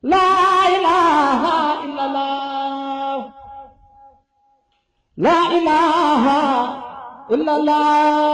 لا إله إلا الله لا إله إلا الله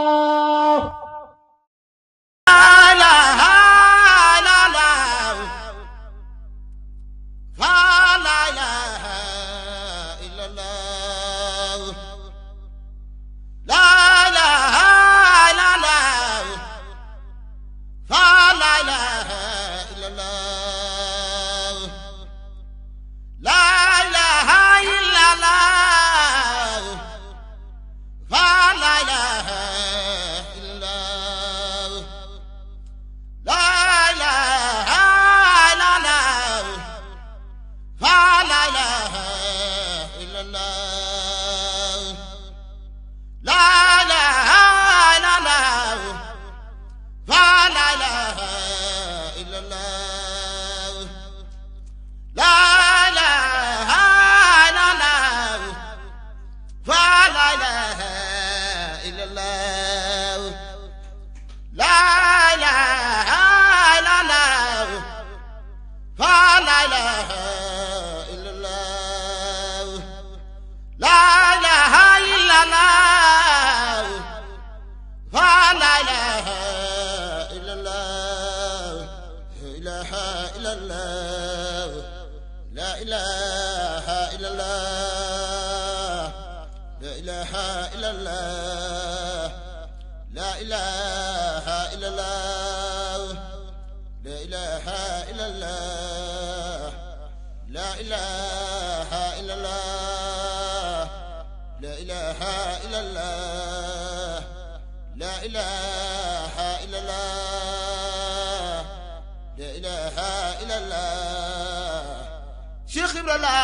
Cheikh Ibra la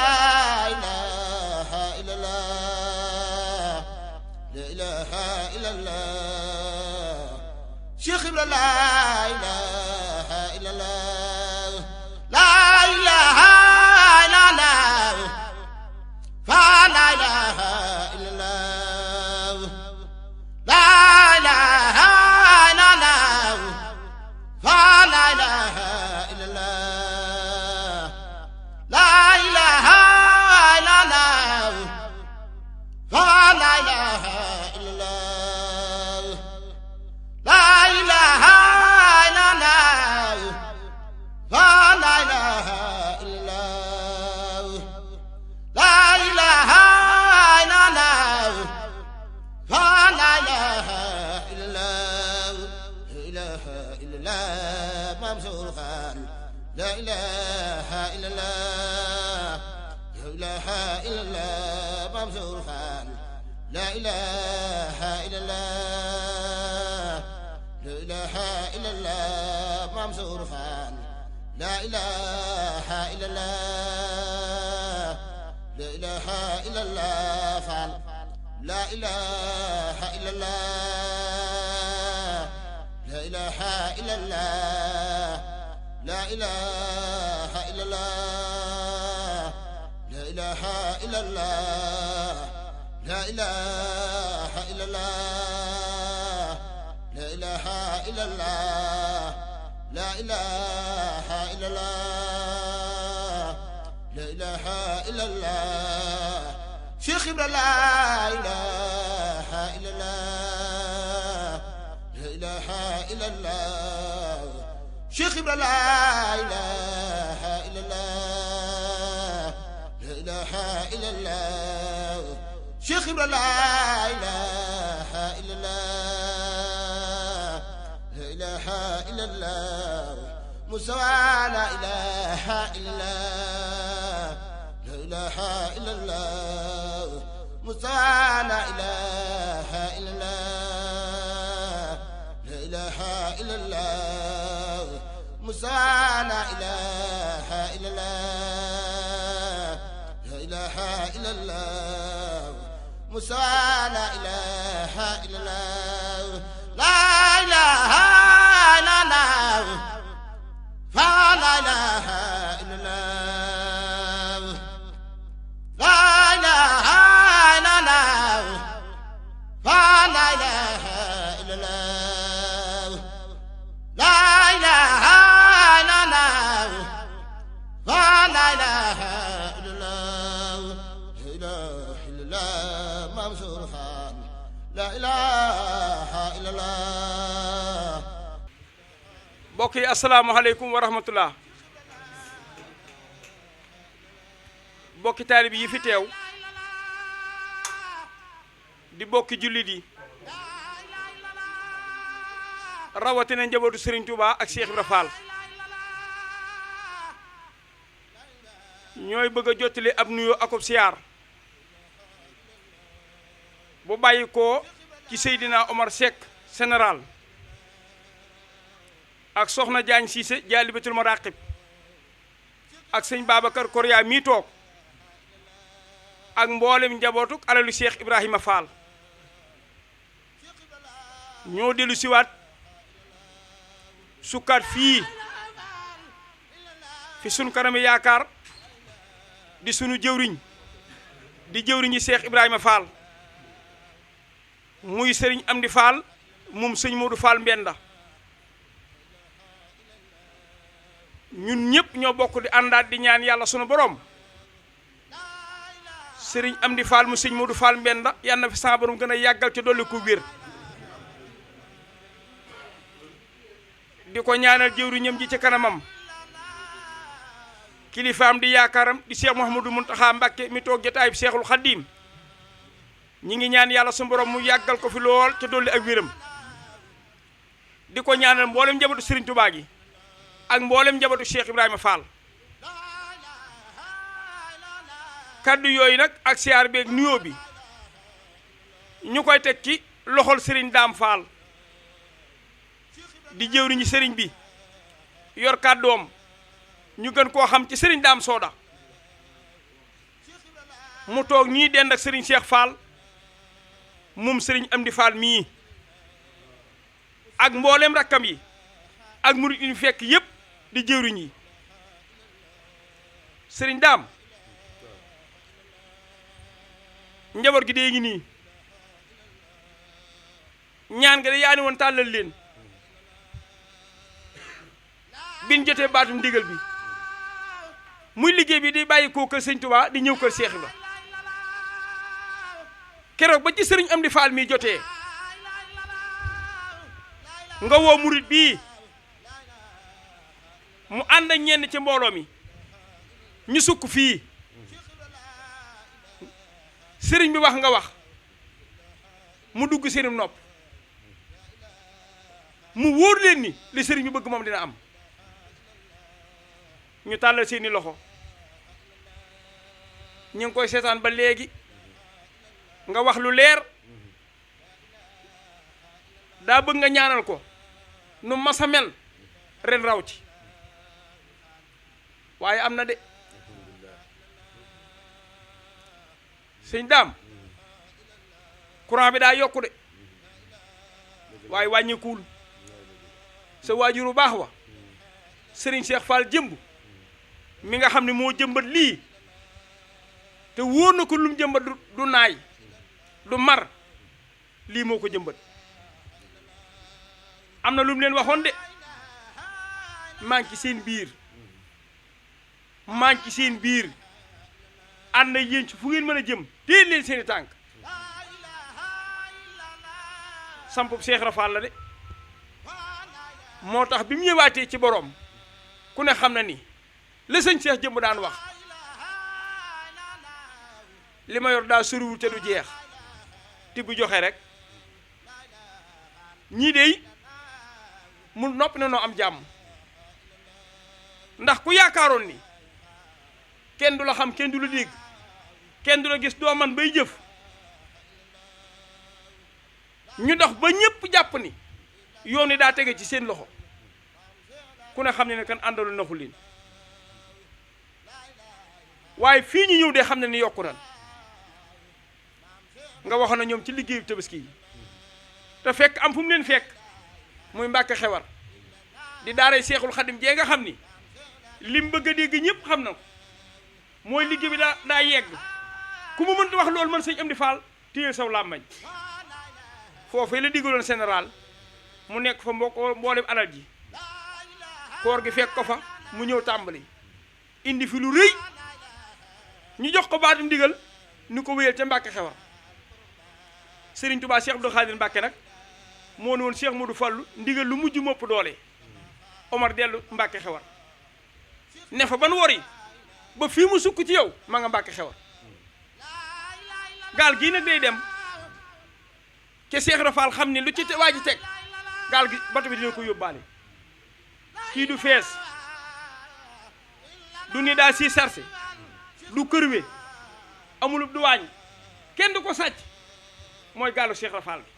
ilaha illallah la ilaha illallah Cheikh Ibra la ilaha illallah la ilaha illallah fa la ilaha illallah la ilaha illallah fa la ilaha illallah لا إله إلا الله لا إله إلا الله منصور خان لا إله إلا الله لا إله إلا الله منصور خان لا إله إلا الله لا إله إلا الله فعل لا إله إلا الله لا إله إلا الله لا إله إلا الله لا إله إلا الله لا إله إلا الله لا إله إلا الله لا إله إلا الله لا إله إلا الله شيخ إبرا لا إله إلا الله لا إله إلا الله Cheikh Ibra la ilaha illallah la ilaha illallah Cheikh Ibra la ilaha illallah la ilaha illallah Musa la ilaha illallah la ilaha illallah Musa la ilaha illallah la ilaha illallah Musa la ilaha illallah la ilaha illallah Musa la ilaha illallah la ilaha illallah fa la ilaha illallah la ilaha illallah fa la ilaha illallah la ilaha la ilaha illallah. mbokk yi asalaamaaleykum wa rahmatullah. bokki taalib yi fi teew di bokki jullit yi rawatina njabootu Serigne Touba ak Cheikh Ibra Fall ñooy bëgg a jottali ab nuyoo akub siyaar bu bàyyi ko ci Seydina Omar Seck général ak soxna Diagne Cissé jaalibatul maraqib ak sëñ Babacar Koria mii toog ak mboolem njabootuk alalu Cheikh Ibrahima Fall ñoo dellu siwaat sukkaat fii fi sunu kanami yaakaar di sunu jëwriñ di jëwriñi Cheikh Ibrahima Fall muy sëriñ Amdi Fall moom sëñ Modou Fall Mbenda ñun ñëpp ñoo bokk di àndaat di ñaan yàlla sunu borom sëriñ Amdi Fall mu sëñ Modou Fall Mbenda yàlla na fi sama borom gën a yàggal ci dolli ko wér di ko ñaanal jëwriñam ji ci kanamam kilifaam di yaakaaram di Cheikh Mouhamadou Mountakha Mbacké mi toog jotaay bi Cheikhul Khadim ñi ngi ñaan yàlla sunu borom mu yàggal ko fi lool ci dolli ak wéram di ko ñaanal mboolem njabootu Serigne Touba gi ak mboolem njabootu Cheikh Ibrahima Fall kaddu yooyu nag ak siyaar beeg nuyoo bi ñu koy teg ci loxol Serigne Dame Fall di jëwriñu Serigne bi yor kàddoom ñu gën koo xam ci Serigne Dame Soda mu toog nii dend ak Serigne Cheikh Fall moom Serigne Amdi Fall mii ak mboolem rakkam yi ak murid yi fekk yépp di jëwriñ yi Serigne Dame njaboot gi dee ngi nii ñaan nga de yaa ni woon tàllal leen bin jotee baatum ndigal bi muy liggéey bi di bàyyi koo kër sëñ Touba di ñëw kër Cheikh Ibra keroog ba ci Serigne Amdi Fall mi jotee nga woo murit bii mu ànd ak ñenn ci mbooloo mi ñu sukk fii sëriñ bi wax nga wax mu dugg seenum nopp mu wóor leen ni li sëriñ bi bëgg moom dina am ñu tàllal seeni loxo ñu ngi koy seetaan ba léegi nga wax lu leer daa bëgg nga ñaanal ko nu masa mel ren raw ci waaye am na de sëñ Dame courant bi daa yokku de waaye wàññikuwul sa waajur bu baax wa Serigne Cheikh Fall jëmb mi nga xam ne moo jëmbat lii te wóor na ko lum jëmbat du naay du mar lii moo ko jëmbat am na lum leen waxoon de maa ngi ci seen biir ànd na yéen ci fu ngeen mën a jëm téye leen seeni tànk sampub Cheikh Ibra Fall la de moo tax bi mu ñëwaatee ci boroom ku ne xam na ni la sëñ Cheikh jëmb daan wax li ma yor daa soriwul te du jeex ti bu joxe rek ñii dey mu noppi na noo am jàmm ndax ku yaakaaroon ni kenn du la xam kenn du la dégg kenn du la gis doo man bay jëf ñu dox ba ñépp jàpp ni yoon wi daa tege ci seen loxo ku ne xam ne ne kan àndalu naxu leen waaye fii ñu ñëw de xam ne ni yokku nan nga waxoon na ñoom ci liggéeyu tabaski yi te fekk am fu mu leen fekk muy Mbàkke Xewar di daaray Seexul Xadim jee nga xam ni lim bëgg a dégg ñëpp xam na ko mooy liggéey bi daa yegg ku mu mënta wax loolu man sëñ Amdi Fall téye saw làmmañ foofee la digaloon général mu nekk fa mboolem alal ji koor gi fekk ko fa mu ñëw tàmbali indi fi lu rëy ñu jox ko baatum ndigal ni ko wéyal ca Mbàkke Xewar Serigne Touba Cheikh Abdou Khadir Mbacke nag moo ne woon Cheikh Modou Fallou ndigal lu mujj mopp doole Omar dellu Mbacke xewar ne fa ban wori ba fii mu sukk ci yow ma nga Mbacke xewar gaal gii nag day dem ca Cheikh Rafal xam ni lu ci waa ji teg gaal gi bato bi dina ko yóbbaale kii du fees du ni daa si sarse du kërwe amul du waañ kenn du ko sàcc mooy gaalu Cheikh Rafal bi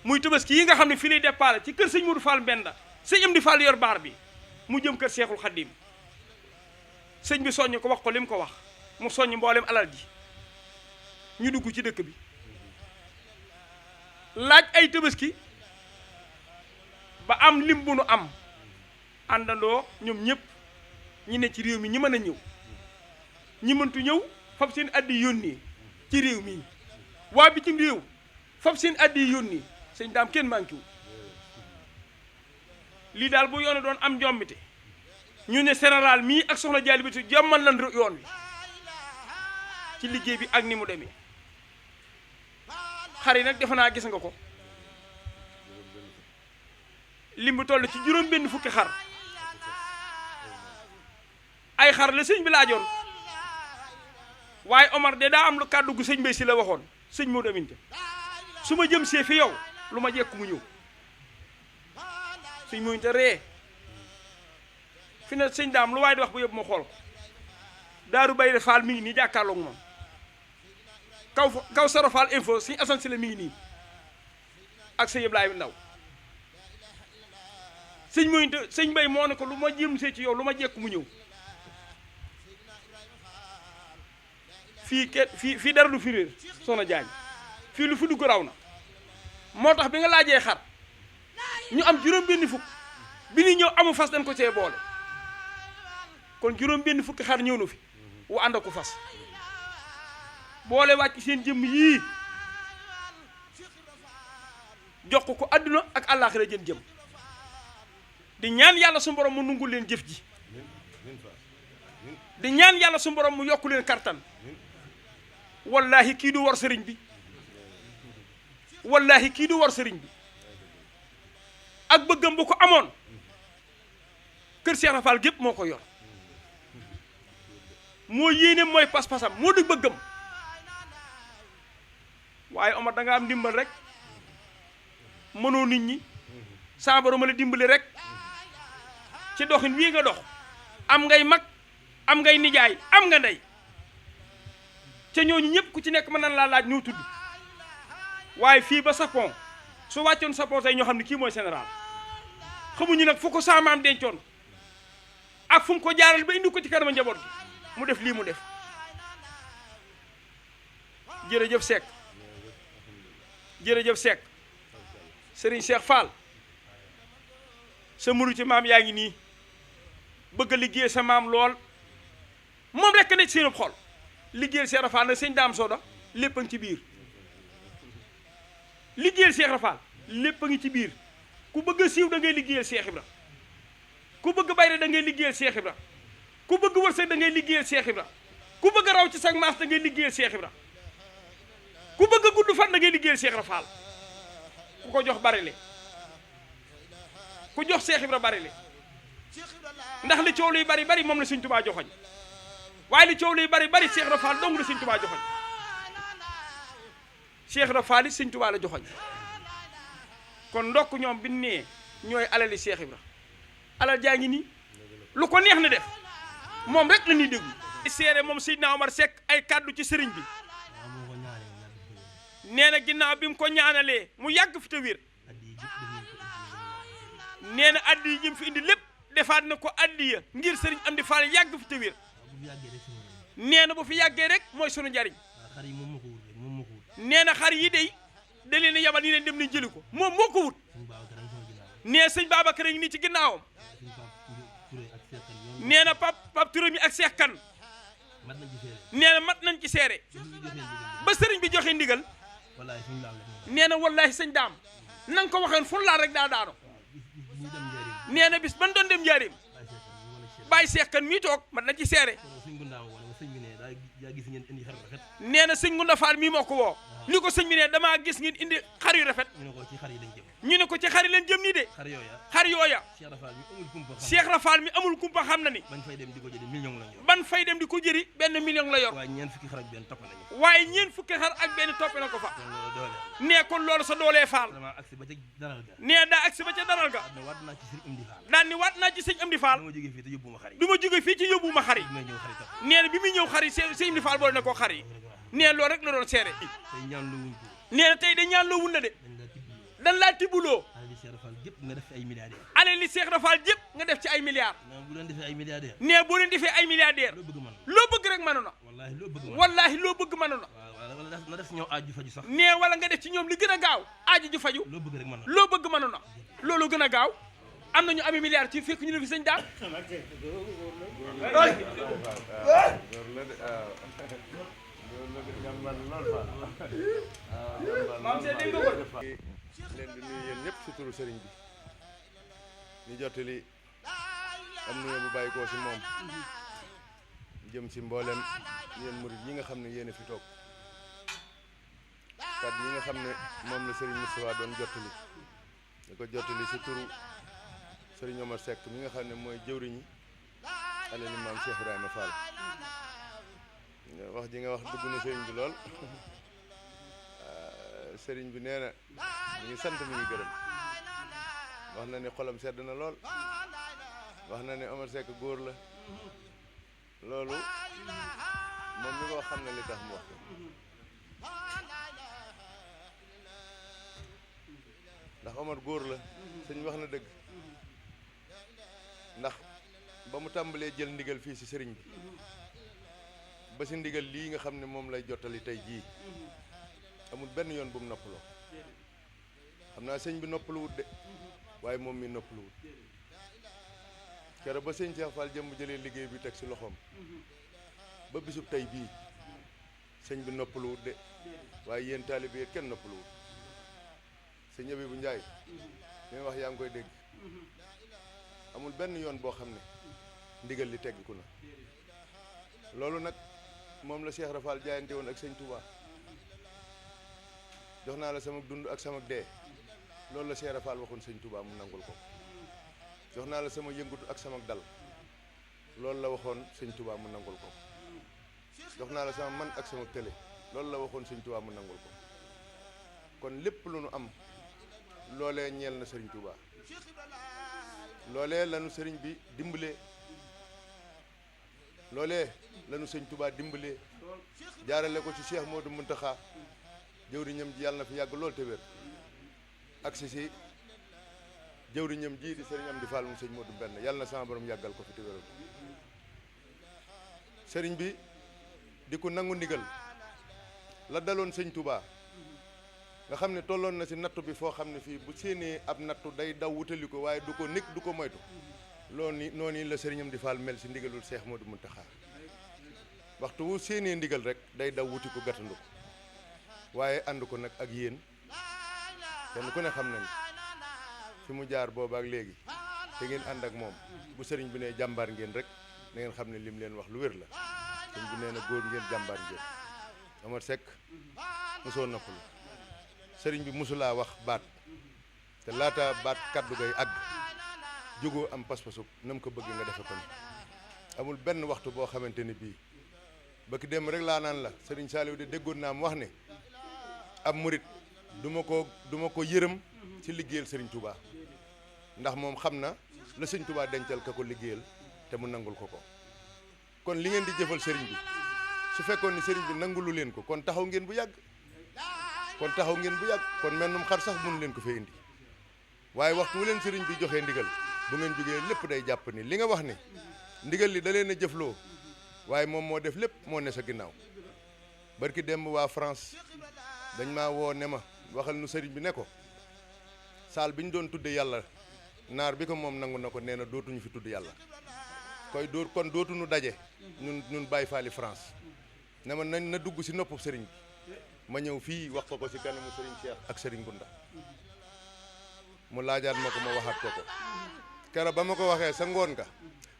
muy Tabaski yi nga xam ne fii lay départ ci kër sëñ Modou Fall Mbenda sëñ Amdi Fall yor baar bi mu jëm kër Cheikhul Khadim sëñ bi soññ ko wax ko li mu ko wax mu soññ mboolem alal ji ñu dugg ci dëkk bi laaj ay Tabaski ba am lim bu nu am àndandoo ñoom ñëpp ñi ne ci réew mi ñi mën a ñëw ñi mëntu ñëw fab seen addi yónnee ci réew mi waa bitim réew fab seen addi yónnee sëñ daam kenn manqué wu lii daal bu yoone doon am njombite ñu ne général mii ak soxna Jaalibatu jommal lan yoon wi ci liggéey bi ak ni mu demee xar yi nag defe naa gis nga ko lim bu toll ci juróom benn fukki xar ay xar la sëñ bi laajoon waaye Omar de daa am lu kàddu gu sëñ Mbay si la waxoon sëñ Modou Aminta su ma jëm see fi yow lu ma jekk mu ñëw sëñ Modou ree fi ne sëñ daam lu waaye di wax bu yóbbu ma xool ko Daaru Bayre Fall mi ngi nii jàkkaarloog moom kaw Saro Fall info sëñ Asan si la mi ngi nii ak sëñ Ibrahima Ndaw sëñ Modou sëñ Mbay moo ne ko lu ma jëm see ci yow lu ma jekk mu ñëw fii dara du fi réer Soxna Jaañ fii lu fi dugg raw na moo tax bi nga laajee xar ñu am juróom benn fukk bi ni ñëw amu fas dañ ko cee boole kon juróom benn fukki xar ñëw na fi wu ànd ko fas boole wàcc seen jëmm yii jox ko àdduna ak àllaaxira jëm di ñaan yàlla su borom mu nungul leen jëf ji di ñaan yàlla su borom mu yokku leen kartan wallahi kii du war sëriñ bi wallahi kii du war sëriñ bi ak bëggam bu ko amoon kër Cheikh Rafal gépp moo ko yor moo yéene mooy pas-pasam moo di bëggam waaye Omar da nga am ndimbal rek mënoo nit ñi saa borom ma la dimbali rek ci doxin wii nga dox am ngay mag am ngay nijaay am nga ndey ca ñooñu ñëpp ku ci nekk mën nan laa laaj ñoo tudd waaye fii ba Sapon su wàccoon Sapon tey ñoo xam ne kii mooy général xamuñu nag fu ko saamaam dencoon ak fu mu ko jaaral ba indi ko ci kanama njaboot gi mu def lii mu def jërëjëf Seck jërëjëf Seck Serigne Cheikh Fall sa muru ci maam yaa ngi nii bëgg a liggéey sa maam lool moom rekk ne ci seen xol liggéeyal Cheikh Rafal nag sëñ Daam Soda lépp a ngi ci biir liggéeyal Cheikh Rafal lépp a ngi ci biir ku bëgg a siiw da ngay liggéeyal Cheikh Ibra ku bëgg bayre da ngay liggéeyal Cheikh Ibra ku bëgg wërsëg da ngay liggéeyal Cheikh Ibra ku bëgg raw ci sag maas da ngay liggéeyal Cheikh Ibra ku bëgg gudd fan da ngay liggéeyal Cheikh Rafal ku ko jox bari le ku jox Cheikh Ibra bari le ndax li coow luy bari bari moom la Sëñ Tuubaa joxoñ waaye li coow luy bari bari Cheikh Rafal dong la Sëñ Tuubaa joxoñ Cheikh Rafal Sëñ Tuubaa la joxoñ kon ndokk ñoom bi nee ñooy alali Cheikh Ibra alal jaa ngi nii lu ko neex na def moom rek la ñuy déglu seere moom Seydina Omar Seck ay kàddu ci sëriñ bi nee na ginnaaw bi mu ko ñaanalee mu yàgg fi te wér nee na addi yi jëm fi indi lépp defaat na ko addiya ngir sëriñ Amdi Fall yàgg fi te wér nee na bu fi yàggee rek mooy sunu njariñ nee na xar yi dey da leen a yabal ni leen dem nañ jëli ko moom moo ko wut nee sëñ Babacar a ngi nii ci ginnaawam nee na pap Touré mi ak Seex Kan nee na mat nañ ci seere ba sëriñ bi joxe ndigal nee na wallaahi sëñ daam na nga ko waxeen fu laal rek daa daano nee na bis ban doon dem njaareem bàyyi Seex Kan mii toog mat nañ ci seere nee na sëñ Gunda Fall mii moo ko woo ni ko sëñ bi ne damaa gis ngeen indi xar yu rafet ñu ne ko ci xar yi lañ jëm ñu ne ko ci xar yi leen jëm nii de xar yooya xar yooya Cheikh Rafal mi amul kumpa xam Cheikh Rafal mi amul kumpa xam na ni bañ fay dem di ko jëli million la ñu ban fay dem di ko jëri benn million la yor waaye ñeent fukki xar ak benn topp nañu waaye ñeent fukki xar ak benn toppe na ko fa kon loolu doole nee kon loolu sa doolee faal dama agsi ba ca daral ga nee daa agsi ba ca daral ga ne waat naa ci sëriñ Amdi Fall daan ni waat naa ci sëñ Amdi Fall dama jógee fii te yóbbu ma xar yi du ma jóge fii ci yóbbu ma xar yi may ñëw xar yi topp nee na bi muy ñëw xar yi sëñ Amdi Fall boole na koo xar yi nee loolu rek la doon seere tey ñaan lu wuñ ko nee na tey de ñaan loo wun na de dañ laa tibbuloo dan laa tibbuloo xale li Cheikh Rafal gépp nga def ay milliardaire ale li Cheikh Rafal jëpp nga def ci ay milliards non bu leen defee ay milliardaire nee boo leen defee ay milliardaire loo bëgg man loo bëgg rek mënu na wallaahi loo bëgg man wallaahi loo bëgg mënu na waaw wala na def si ñëw aaju faju sax nee wala nga def ci ñoom li gën a gaaw aaji ju faju loo bëgg rek man loo bëgg mënu na loolu gën a gaaw am nañu ami milliards ci fekk ñu ne fi sëñ daal leen di nuyu yéen ñëpp ci turu sëriñ bi ñu jottali am nuyoo bu bàyyi koo ci moom jëm ci mboolem yéen murid yi nga xam ne yéen a fi toog kàddu yi nga xam ne moom la sëriñ Moustapha doon jottali di ko jottali ci turu sëriñ Omar Seck mi nga xam ne mooy jëwriñi alali maam Cheikh Ibrahima Fall wax ji nga wax dugg na sëriñ bi lool sëriñ bi nee na mi ngi sant mi ngi gërëm wax na ne xolam sedd na lool wax na ne Omar Seck góor la loolu moom mi ko xam ne li tax mu wax ko ndax Omar góor la sëñ wax na dëgg ndax ba mu tàmbalee jël ndigal fii ci sëriñ bi ba ci ndigal lii nga xam ne moom lay jottali tey jii amul benn yoon bu mu noppaloo xam naa sëñ bi noppaluwut de waaye moom mi noppaluwut keroog ba sëñ Cheikh Fall jëmb jëlee liggéey bi teg ci loxoom ba bisub tey bii sëñ bi noppaluwut de waaye yéen taalibe yi kenn noppaluwut sëñ Abi bu Njaay li wax yaa ngi koy dégg amul benn yoon boo xam ne ndigal li teggiku na loolu nag moom la Cheikh Rafal jaayante woon ak sëñ Touba jox naa la sama dund ak sama dee loolu la Cheikh Rafal waxoon sëñ Touba mu nangul ko jox naa la sama yëngutu ak sama dal loolu la waxoon sëñ Touba mu nangul ko jox naa la sama man ak sama télé loolu la waxoon sëñ Touba mu nangul ko kon lépp lu nu am loolee ñeel na sëriñ Touba loolee lanu sëriñ bi dimbalee loolee lanu sëñ Touba dimbalee jaarale ko ci Cheikh Modou Mountakha jëwriñam ji yàlla na fi yàgg lool te wér ak si jëwriñam ji di sëriñ Amdi Fall mu sëñ Modou Mbenn yàlla na sama borom yàggal ko fi te wéral ko sëriñ bi di ko nangu ndigal la daloon sëñ Touba nga xam ne tolloon na si nattu bi foo xam ne fii bu séenee ab nattu day daw wutali ko waaye du ko nekk du ko moytu loolu ni noonu la sëriñ Amdi Fall mel si ndigalul Cheikh Modou Mountakha waxtu wu séenee ndigal rek day daw wuti ko gàttandu ko waaye ànd ko nag ak yéen kenn ku ne xam na ni fi mu jaar booba ak léegi te ngeen ànd ak moom bu sëriñ bi ne jàmbaar ngeen rek na ngeen xam ne lim leen wax lu wér la sëriñ bi nee na góor ngeen jàmbaar ngeen Omar Seck mosoo noppalu sëriñ bi mosulaa wax baat te laata baat kaddu gay àgg jógoo am pas-pasu nam ko bëgg nga defe ko ni amul benn waxtu boo xamante ni bii ba ki dem rek laa naan la sëriñ Saliou de déggoon naa mu wax ne ab murit du ma ko yërëm ci liggéeyal sëriñ Touba ndax moom xam na la sëriñ Touba dencal ka ko liggéeyal te mu nangul ko ko kon li ngeen di jëfal sëriñ bi su fekkoon ni sëriñ bi nangulu leen ko kon taxaw ngeen bu yàgg kon mennum xar sax mënu leen ko fee indi waaye waxtu wu leen sëriñ bi joxee ndigal bu ngeen jógee lépp day jàpp ni li nga wax ni ndigal li da leen a jëfloo waaye moom moo def lépp moo ne sa ginnaaw barki démb waa France dañ maa woo ne ma waxal nu sëriñ bi ne ko saal bi ñu doon tudde yàlla naar bi ko moom nangu na ko nee na dootuñu fi tudd yàlla kon dootuñu daje ñun Baye Falli France ne ma nañ na dugg si noppu sëriñ bi ma ñëw fii wax ko si kanamu sëriñ Cheikh ak sëriñ Gunda mu laajaat ma ko ma waxaat ko keroog ba ma ko waxee sa ngoon nga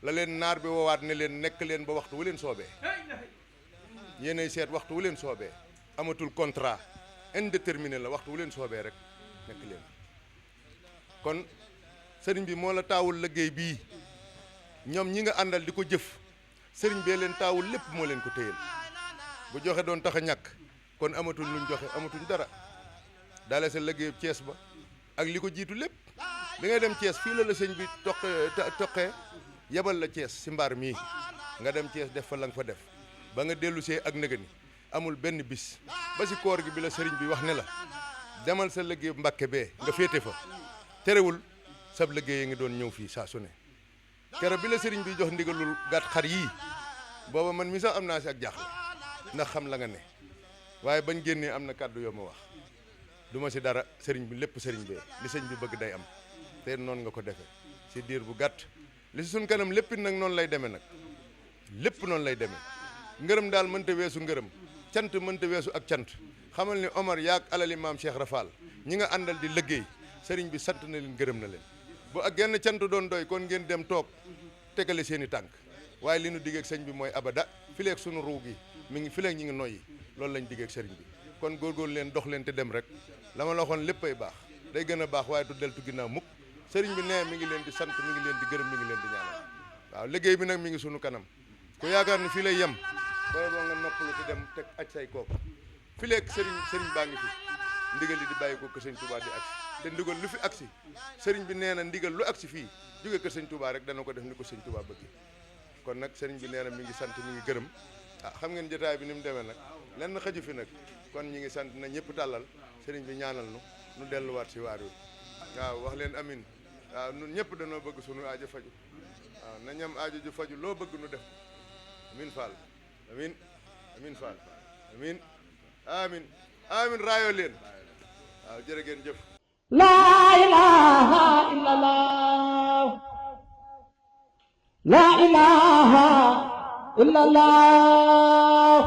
la leen naar bi woowaat ne leen nekk leen ba waxtu wu leen soobee yéenay seet waxtu wu leen soobee amatul contrat indéterminé la waxtu wu leen soobee rek nekk leen kon sëriñ bi moo la taawul liggéey bii ñoom ñi nga àndal di ko jëf sëriñ bee leen taawul lépp moo leen ko téyel bu joxe doon tax a ñàkk kon amatuñ luñ joxe amatuñ dara daale sa liggéey Cees ba ak li ko jiitu lépp bi ngay dem Cees fii la sëñ bi toqee yebal la Cees si mbaar mii nga dem Cees def fa la nga fa def ba nga dellu see ak nëga ni amul benn bis ba si koor gi bi la sëriñ bi wax ne la demal sa liggéey Mbàkke bee nga féete fa terewul sab liggéey ngi doon ñëw fii saa su ne keroog bi la sëriñ bi jox ndigalul gàtt xar yii booba man mi sax am naa si ak jaaxle ndax xam la nga ne waaye bañ génnee am na kàddu yoo ma wax du ma si dara sëriñ bi lépp sëriñ bee li sëñ bi bëgg day am te noonu nga ko defee si diir bu gàtt li si suñ kanam lépp nag noonu lay demee nag lépp noonu lay demee ngërëm daal mënta weesu ngërëm cant mënta weesu ak cant xamal ni Omar yaag alali maam Cheikh Rafal ñi nga àndal di liggéey sëriñ bi sant na leen gërëm na leen bu ak genn cant doon doy kon ngeen dem toog tegale seen i tànk waaye li nu diggeeg sëñ bi mooy abada fileeg sunu ruu gi mi ngi fileeg ñi ngi noyyi loolu lañ diggeeg sëriñ bi kon góorgóorlu leen dox leen te dem rek la ma la waxoon léppay baax day gën a baax waaye du deltu ginnaaw mukk sëriñ bi nee mi ngi leen di sant mi ngi leen di gërëm mi ngi leen di ñaanal waaw liggéey bi nag mi ngi sunu kanam ku yaakaar ni fii lay yem booy boo nga noppalu te dem teg aj say kooku fileeg sëriñ baa ngi fi ndigal li di bàyyi ko kër sëñ Touba di agsi te ndigal lu fi agsi sëriñ bi nee na ndigal lu agsi fii jóge kër sëñ Touba rek dana ko def ni ko sëñ Touba bëgg kon nag sëriñ bi nee na mi ngi sant mi ngi gërëm xam ngeen jotaay bi ni mu demee nag lenn xaju fi nag kon ñi ngi sant na ñëpp tàllal sëriñ bi ñaanal nu delluwaat si waar wi waaw wax leen amin waaw nun ñëpp danoo bëgg sunu aajo faju waaw na ñam aajo ju faju loo bëgg nu def amin Fall amin Fall amin raayoo leen waaw jërë ngeen jëf laa ilaaha illallah laa ilaaha illallah